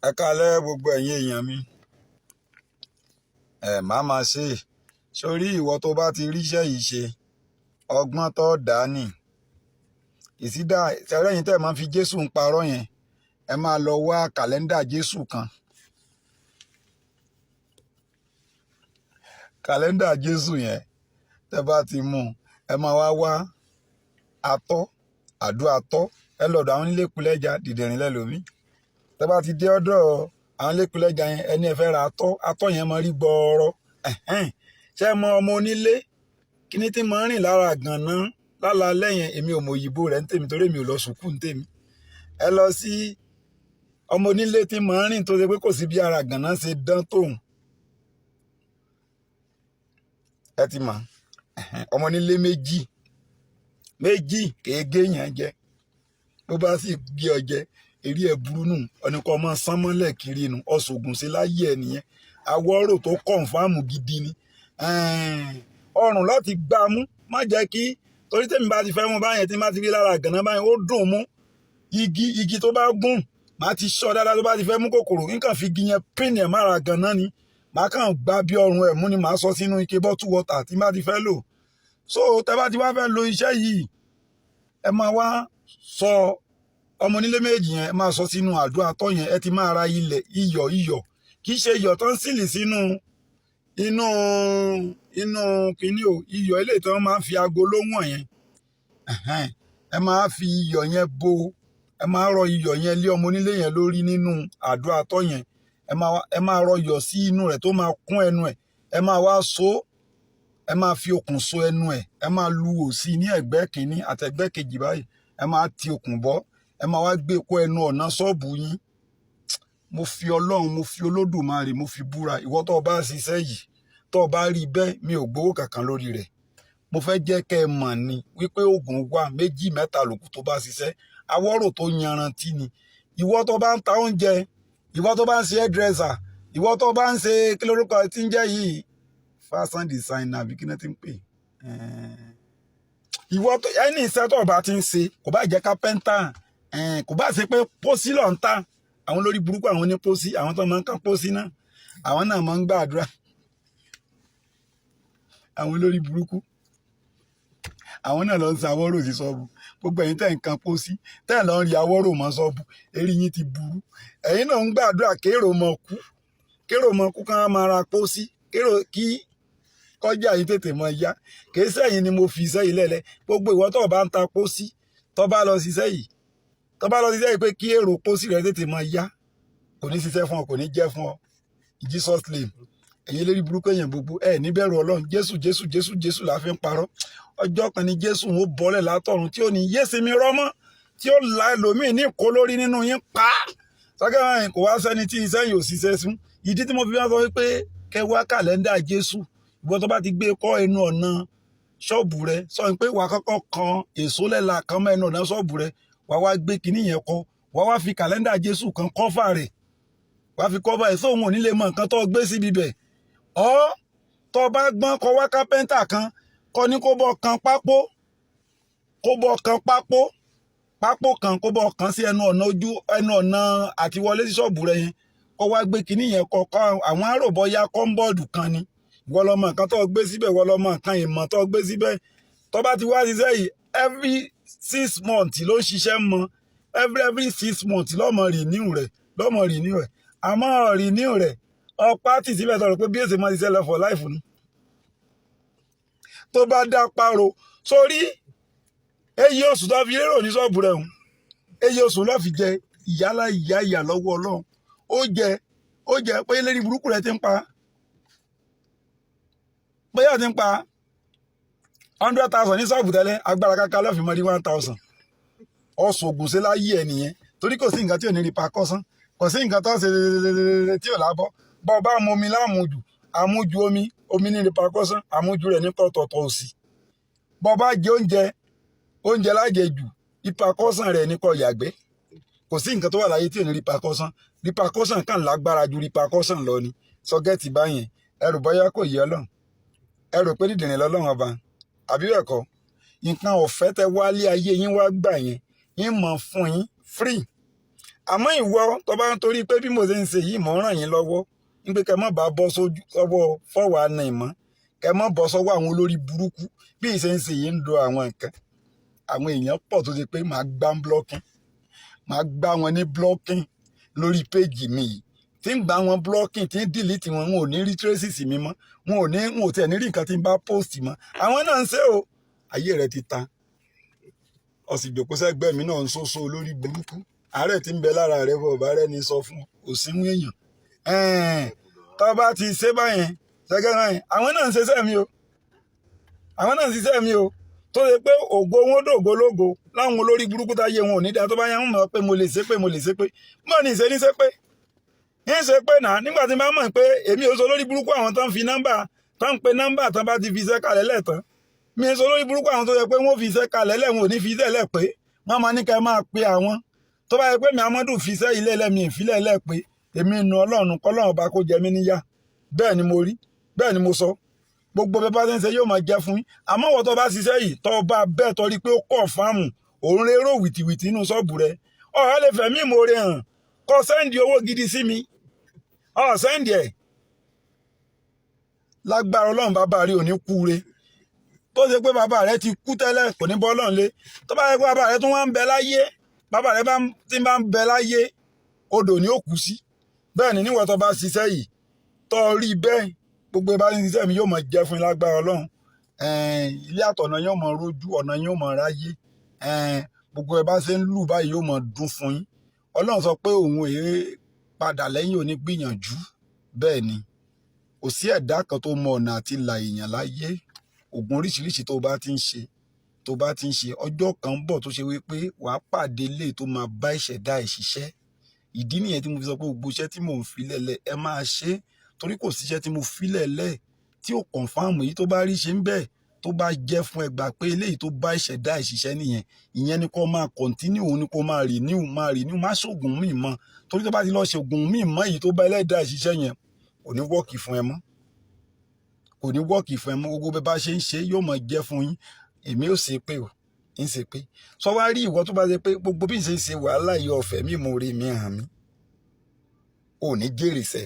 Ẹ káalẹ́ gbogbo ẹ̀yin èèyàn mi. Ẹ má máa ṣe é. Sórí ìwọ tó bá ti ríṣẹ́ yìí ṣe, ọgbọ́n tó dá nì. Ìsídà ṣẹlẹ́yìn tẹ́ ẹ máa fi Jésù ń parọ́ yẹn, ẹ máa lọ wá kàlẹ́ndà Jésù kan. Kàlẹ́ndà Jésù yẹn, tẹ́ bá ti mú un, ẹ máa wá wá atọ́, àdó atọ́, ẹ lọ́dọ̀ àwọn onílékulẹ́ja dìdìrín lẹ́lòmí. Tẹ́ bá ti dé ọ̀dọ̀ àwọn onílékulẹ́ja yẹn, ẹni ẹ fẹ́ ra atọ́, atọ́ yẹn máa rí gbọọrọ. Ẹ̀hẹ́n. Ṣé ẹ mọ ọmọ onílé? Kíní tí máa ń rìn lára gànná lálaalẹ́ yẹn, èmi ò mọ òyìnbó rẹ̀ ń tèmi torí èmi ò lọ sùkúù ń tèmi. Ẹ lọ sí ọmọ onílé tí máa ń rìn tó ṣe pé kò sí bí ara gànná ṣe dán tóun. Ẹ ti mọ̀. Ẹ̀hẹ́n. Ọmọ onílé méjì, méjì kéégé yẹn jẹ. Bó bá sì gé ọ jẹ, eré ẹ burú nù. Ọ̀nìkan ọmọ sánmọ́lẹ̀ kiri nù. Ọ̀ṣọ́gun sí láyé ẹ nìyẹn. Àwọ̀rò tó kọ̀nfàmù gidi ni. Ọrùn láti gbá mú. Má jẹ́ kí torí tèmi bá ti fẹ́ mú báyẹn tí má ti rí lára gànná báyẹn ó dùn mú. Igi, igi tó bá gùn, màá ti ṣọ́ dáadáa tó bá ti fẹ́ mú kòkòrò. Nǹkan fi igi yẹn pín ẹ̀ mára gànná ni. Màá kàn gbá bí ọrùn ẹ̀ mú ni màá sọ sínú ike bottle water tí má ti fẹ́ lò. So tẹ́ bá ti wá fẹ́ lo iṣẹ́ yìí, ẹ máa wá sọ ọmọ onílé méjì yẹn, ẹ máa sọ sínú àdó atọ́ yẹn. Ẹ ti máa ra ilẹ̀ iyọ̀ iyọ̀. Kì í ṣe iyọ̀ tó ń sílì sínú inú inú kíní o. Iyọ̀ eléyìí tí wọ́n máa ń fi agolo wọ̀n yẹn. Ẹ̀hẹ́n. Ẹ máa fi iyọ̀ yẹn bo, ẹ máa rọ iyọ̀ yẹn lé ọmọ onílé yẹn lórí nínú àdó atọ́ yẹn. Ẹ máa rọ iyọ̀ sí inú rẹ̀ tó máa kún ẹnu ẹ̀. Ẹ máa wá so, ẹ máa fi okùn so ẹnu ẹ̀. Ẹ máa lu òsì ní ẹ̀gbẹ́ kìíní àti ẹ̀gbẹ́ kejì báyìí. Ẹ máa ti okùn bọ́. Ẹ máa wá gbé kó ẹnu ọ̀nà ṣọ́ọ̀bù yín. Mo fi Ọlọ́run, mo fi Olódùmarè, mo fi búra. Ìwọ tó bá ṣiṣẹ́ yìí, tó bá rí bẹ́ẹ̀, mi ò gbowó kankan lórí rẹ̀. Mo fẹ́ jẹ́ kẹ́ ẹ mọ̀ ni wípé oògùn wà méjì mẹ́ta lòkù tó bá ṣiṣẹ́. Àwọ̀rò tó yanrantí ni. Ìwọ tó bá ń ta oúnjẹ, ìwọ tó bá ń ṣe hairdresser, ìwọ tó bá ń ṣe kí lórúkọ tí ń jẹ́ yìí, fashion designer àbí kí ni tí ń pè. Ìwọ tó ẹni iṣẹ́ tó bá ti ń ṣe, kò bá jẹ́ carpenter, kò bá ṣe pé pósí ló ń tà. Àwọn olórí burúkú, àwọn oní pósí, àwọn tó máa ń kán pósí náà, àwọn náà máa ń gbàdúrà. Àwọn olórí burúkú, àwọn náà lọ ń sa awọ́rò sí ṣọ́ọ̀bù. Gbogbo ẹ̀yin tẹ́ ń kan pósí, tẹ́ ẹ̀ lọ ń rí awọ́rò mọ́ ṣọ́ọ̀bù, eré yín ti burú. Ẹ̀yin náà ń gbàdúrà kérò mọ́ kú, kérò mọ́ kú kán máa ra pósí, kérò kí kọjá yín tètè mọ́ yá. Kì í sẹ́yìn ni mo fi iṣẹ́ yìí lẹ́lẹ̀. Gbogbo ìwọ tó bá ń ta pósí, tó bá lọ ṣiṣẹ́ yìí, tó bá lọ ṣiṣẹ́ yìí pé kí èrò pósí rẹ tètè mọ́ yá, kò ní ṣiṣẹ́ fún ọ, kò ní jẹ́ fún ọ. In Jesus name. Ẹ̀yin eléré burúkú èèyàn gbogbo, ẹ níbẹ̀rù Ọlọ́run. Jésù, Jésù, Jésù, Jésù la fi ń parọ́. Ọjọ́ kan ni Jésù ó bọ́lẹ̀ látọ̀run tí ó ní yéèsì mi rọ́mọ́, tí ó la ẹlòmíì ní ìkó lórí nínú yín pa. Sọ́kẹ́ wọn kò wá sẹ́ni tí iṣẹ́ yìí ò ṣiṣẹ́ sún. Ìdí tí mo fi wá sọ wípé kẹ́ wá kàlẹ́ndà Jésù. Ìwọ tó bá ti gbé kọ́ ẹnu ọ̀nà ṣọ́ọ̀bù rẹ, sọ pé wàá kọ́kọ́ kan èso lẹ́la kan mọ́ ẹnu ọ̀nà ṣọ́ọ̀bù rẹ, wàá wá gbé kinní yẹn kọ́, wàá wá fi kàlẹ́ndà Jésù kan kọ́fà rẹ̀, wàá fi kọ́fà ẹ̀ sóhun ò ní lè mọ nǹkan tó gbé síbi bẹ̀. Ọ́ tó bá gbọ́n kọ́ wá kápẹ́ńtà kan, kọ́ ní kó bọ́ kan pákó, kó bọ́ kan pákó, pákó kan kó bọ́ kan sí ẹnu ọ̀nà ojú ẹnu ọ̀nà àti wọlé sí ṣọ́ọ̀bù rẹ yẹn, kọ́ wá gbé kinní yẹn kọ́, kọ́ àwọn àròbọ́yá kọ́ńbọ́ọ̀dù kan ni. Ìwọ ló mọ nǹkan tó gbé síbẹ̀, ìwọ ló mọ nǹkan ìmọ̀ tó gbé síbẹ̀. Tó bá ti wá ṣiṣẹ́ yìí, every 6 months ló ń ṣiṣẹ́ mọ́. Every 6 months lọ́mọ renew rẹ̀, lọ́mọ renew rẹ̀. Àmọ́ renew rẹ̀, ọ̀pá tì síbẹ̀ tọrọ pé bí èsì máa ṣiṣẹ́ lọ for life ni. Tó bá dá páro sórí èyí oṣù tó fi lérò ní ṣọ́ọ̀bù rẹ̀ hùn, èyí oṣù ló fi jẹ ìyálà ìyá ìyà lọ́wọ́ Ọlọ́run. Ó jẹ pé lérí burúkú rẹ̀ ti ń pa, bóyá ti ń pa 100,000 ní ṣọ́ọ̀bù tẹ́lẹ̀, agbára káká ló fi mọ́ rí 1,000. Ọ̀ṣọ́gun ṣe láyé ẹ̀ nìyẹn, torí kò sí nǹkan tí ò ní rí pa kọ́sán, kò sí nǹkan tó ṣe tí ò lábọ́. Bọ́ bá mu omi láàmujù, àmujù omi, omi ní rí pa kọ́sán, àmujù rẹ̀ ní tọ̀tọ̀tọ̀ òsì. Bọ́ bá jẹ oúnjẹ, oúnjẹ lájẹjù, ìpàkọ́sán rẹ̀ ní kó yàgbẹ́. Kò sí nǹkan tó wà láyé tí ò ní rí pa kọ́sán. Repercussion kàn lágbára ju repercussion lọ ni. Sọgẹ́tì báyẹn, ẹrù bọ́yá kò yé Ọlọ́run, ẹ rò pé dídìrín lọ́lọ́run ọba àbí bẹ́ẹ̀ kọ́. Nǹkan ọ̀fẹ́ tẹ wálé ayé yín wá gbà yẹn, yín mọ̀ fún yín free. Àmọ́ ìwọ tó bá ń torí pé bí mo ṣe ń ṣe yìí, mò ń ràn yín lọ́wọ́ ní pé kẹ́ má bàa bọ́ sọ́wọ́ fọ́wọ́ àna ìmọ̀, kẹ́ má bọ́ sọ́wọ́ àwọn olórí burúkú. Bí ìṣe ń ṣe yìí ń do àwọn nǹkan, àwọn èèyàn pọ̀ tó ṣe pé màá gbá blocking, màá gbá wọn ní blocking lórí page mi yìí, tí ń gbá wọn blocking, tí ń delete wọn, wọn ò ní rí traces mi mọ́, wọn ò tiẹ̀ ní rí nǹkan tí ń bá post mọ́. Àwọn náà ń ṣe o, ayé rẹ ti ta. Ọ̀sìn ìjòkó sẹ́gbẹ́ mi náà ń ṣoṣo olórí burúkú. Àárẹ̀ tí ń bẹ lára rẹ bọ̀ bá rẹ́ni sọ fún òsínwó èèyàn tó bá ti ṣe báyẹn ṣẹ́gẹ́ báyẹn. Àwọn náà ń ṣiṣẹ́ mi o, àwọn náà ń ṣiṣẹ́ mi o, tó ṣe pé ògo wọn dògo lógo láwọn olórí burúkú táyé wọn ò ní dáa. Tó bá yẹn ń mọ̀ pé mo lè ṣe pé mo lè ṣe pé mọ̀ ní ìṣe ní ṣe pé ní ṣe pé náà, nígbà tí n bá mọ̀ pé èmi ò sọ lórí burúkú, àwọn tó ń fi nọ́mbà, tó ń pe nọ́mbà tán bá ti fi iṣẹ́ kalẹ̀ lẹ́ẹ̀tán, mi ò sọ lórí burúkú. Àwọn tó yẹ pé wọ́n fi iṣẹ́ kalẹ̀ lẹ́wọ̀n, ò ní fi iṣẹ́ lẹ̀ pé wọ́n máa ní kẹ́ máa pe àwọn. Tó bá yẹ pé mi Amadu fi iṣẹ́ ilé lẹ́mi ìfilẹ̀ lẹ́ pé èmi nu Ọlọ́run, kọ́lọ́run bá kó jẹ mí níyà. Bẹ́ẹ̀ ni mo rí, bẹ́ẹ̀ ni mo sọ. Gbogbo bẹ́ẹ̀ bá ṣe ń ṣe yóò máa jẹ́ fún yín. Àmọ́ wọ́n tó bá ṣiṣẹ́ yìí, tó bá bẹ́ẹ̀ torí pé ó confirm, òun rérò wìtìwìtì inú ṣọ́ọ̀bù rẹ̀, ọ̀hán lè fẹ̀mí ìmoore hàn, kó send owó gidi sí mi, ọ̀ send ẹ̀. Lágbára Ọlọ́run, bàbá rí òní kúure. Tó ṣe pé bàbá rẹ ti kú tẹ́lẹ̀, kò ní bọ́ Ọlọ́run lé. Tó bá yẹ pé bàbá rẹ tún wá ń bẹ láyé, bàbá rẹ tí bá ń bẹ láyé, odò ni ó kú sí. Bẹ́ẹ̀ ni níwọ̀n tó bá ṣiṣẹ́ yìí, tó rí bẹ́ẹ̀, gbogbo bá ń ṣiṣẹ́ mi yóò máa jẹ́ fún yín lágbára Ọlọ́run. Ilé àtọ̀nà yóò máa rójú, ọ̀nà yóò máa ráyé. Gbogbo ẹ bá ṣe ń lù báyìí yóò máa dún fún yín. Ọlọ́run sọ pé òun èé padà lẹ́yìn onígbìyànjú. Bẹ́ẹ̀ ni, kò sí ẹ̀dá kan tó mọ ọ̀nà àti là èèyàn láyé. Ògùn oríṣiríṣi tó bá ti ń ṣe, tó bá ti ń ṣe, ọjọ́ kan ń bọ̀ tó ṣe wípé wàá pàdé lè tó máa bá ìṣẹ̀dá ẹ̀ ṣiṣẹ́. Ìdí nìyẹn tí mo fi sọ pé gbogbo iṣẹ́ tí mò ń fi lẹ́lẹ̀, ẹ máa ṣe é, torí kò síṣẹ́ tí mo fi lẹ́lẹ̀ tí ò confirm. Èyí tó bá rí ṣe ń bẹ̀, tó bá jẹ́ fún ẹ, gbà pé eléyìí tó bá ìṣẹ̀dá ẹ̀ ṣiṣẹ́ nìyẹn. Ìyẹn ni kó máa continue, òun ni kó máa renew, máa renew. Má ṣoògùn míì mọ́, torí tó bá ti lọ ṣoògùn míì mọ́, èyí tó bá ẹlẹ́dàá ẹ̀ ṣiṣẹ́ yẹn kò ní work fún ẹ mọ́, kò ní work fún ẹ mọ́. Gbogbo bẹ́ẹ̀ bá ṣe ń ṣe yóò máa jẹ́ fún yín. Èmi ò ṣe pé o ń ṣe pé sọ wá rí ìwọ tó bá ṣe pé gbogbo bí n ṣe ń ṣe wàhálà yìí, ọ̀fẹ́ mi mo rí mi hàn mí, ò ní jèrè sẹ́.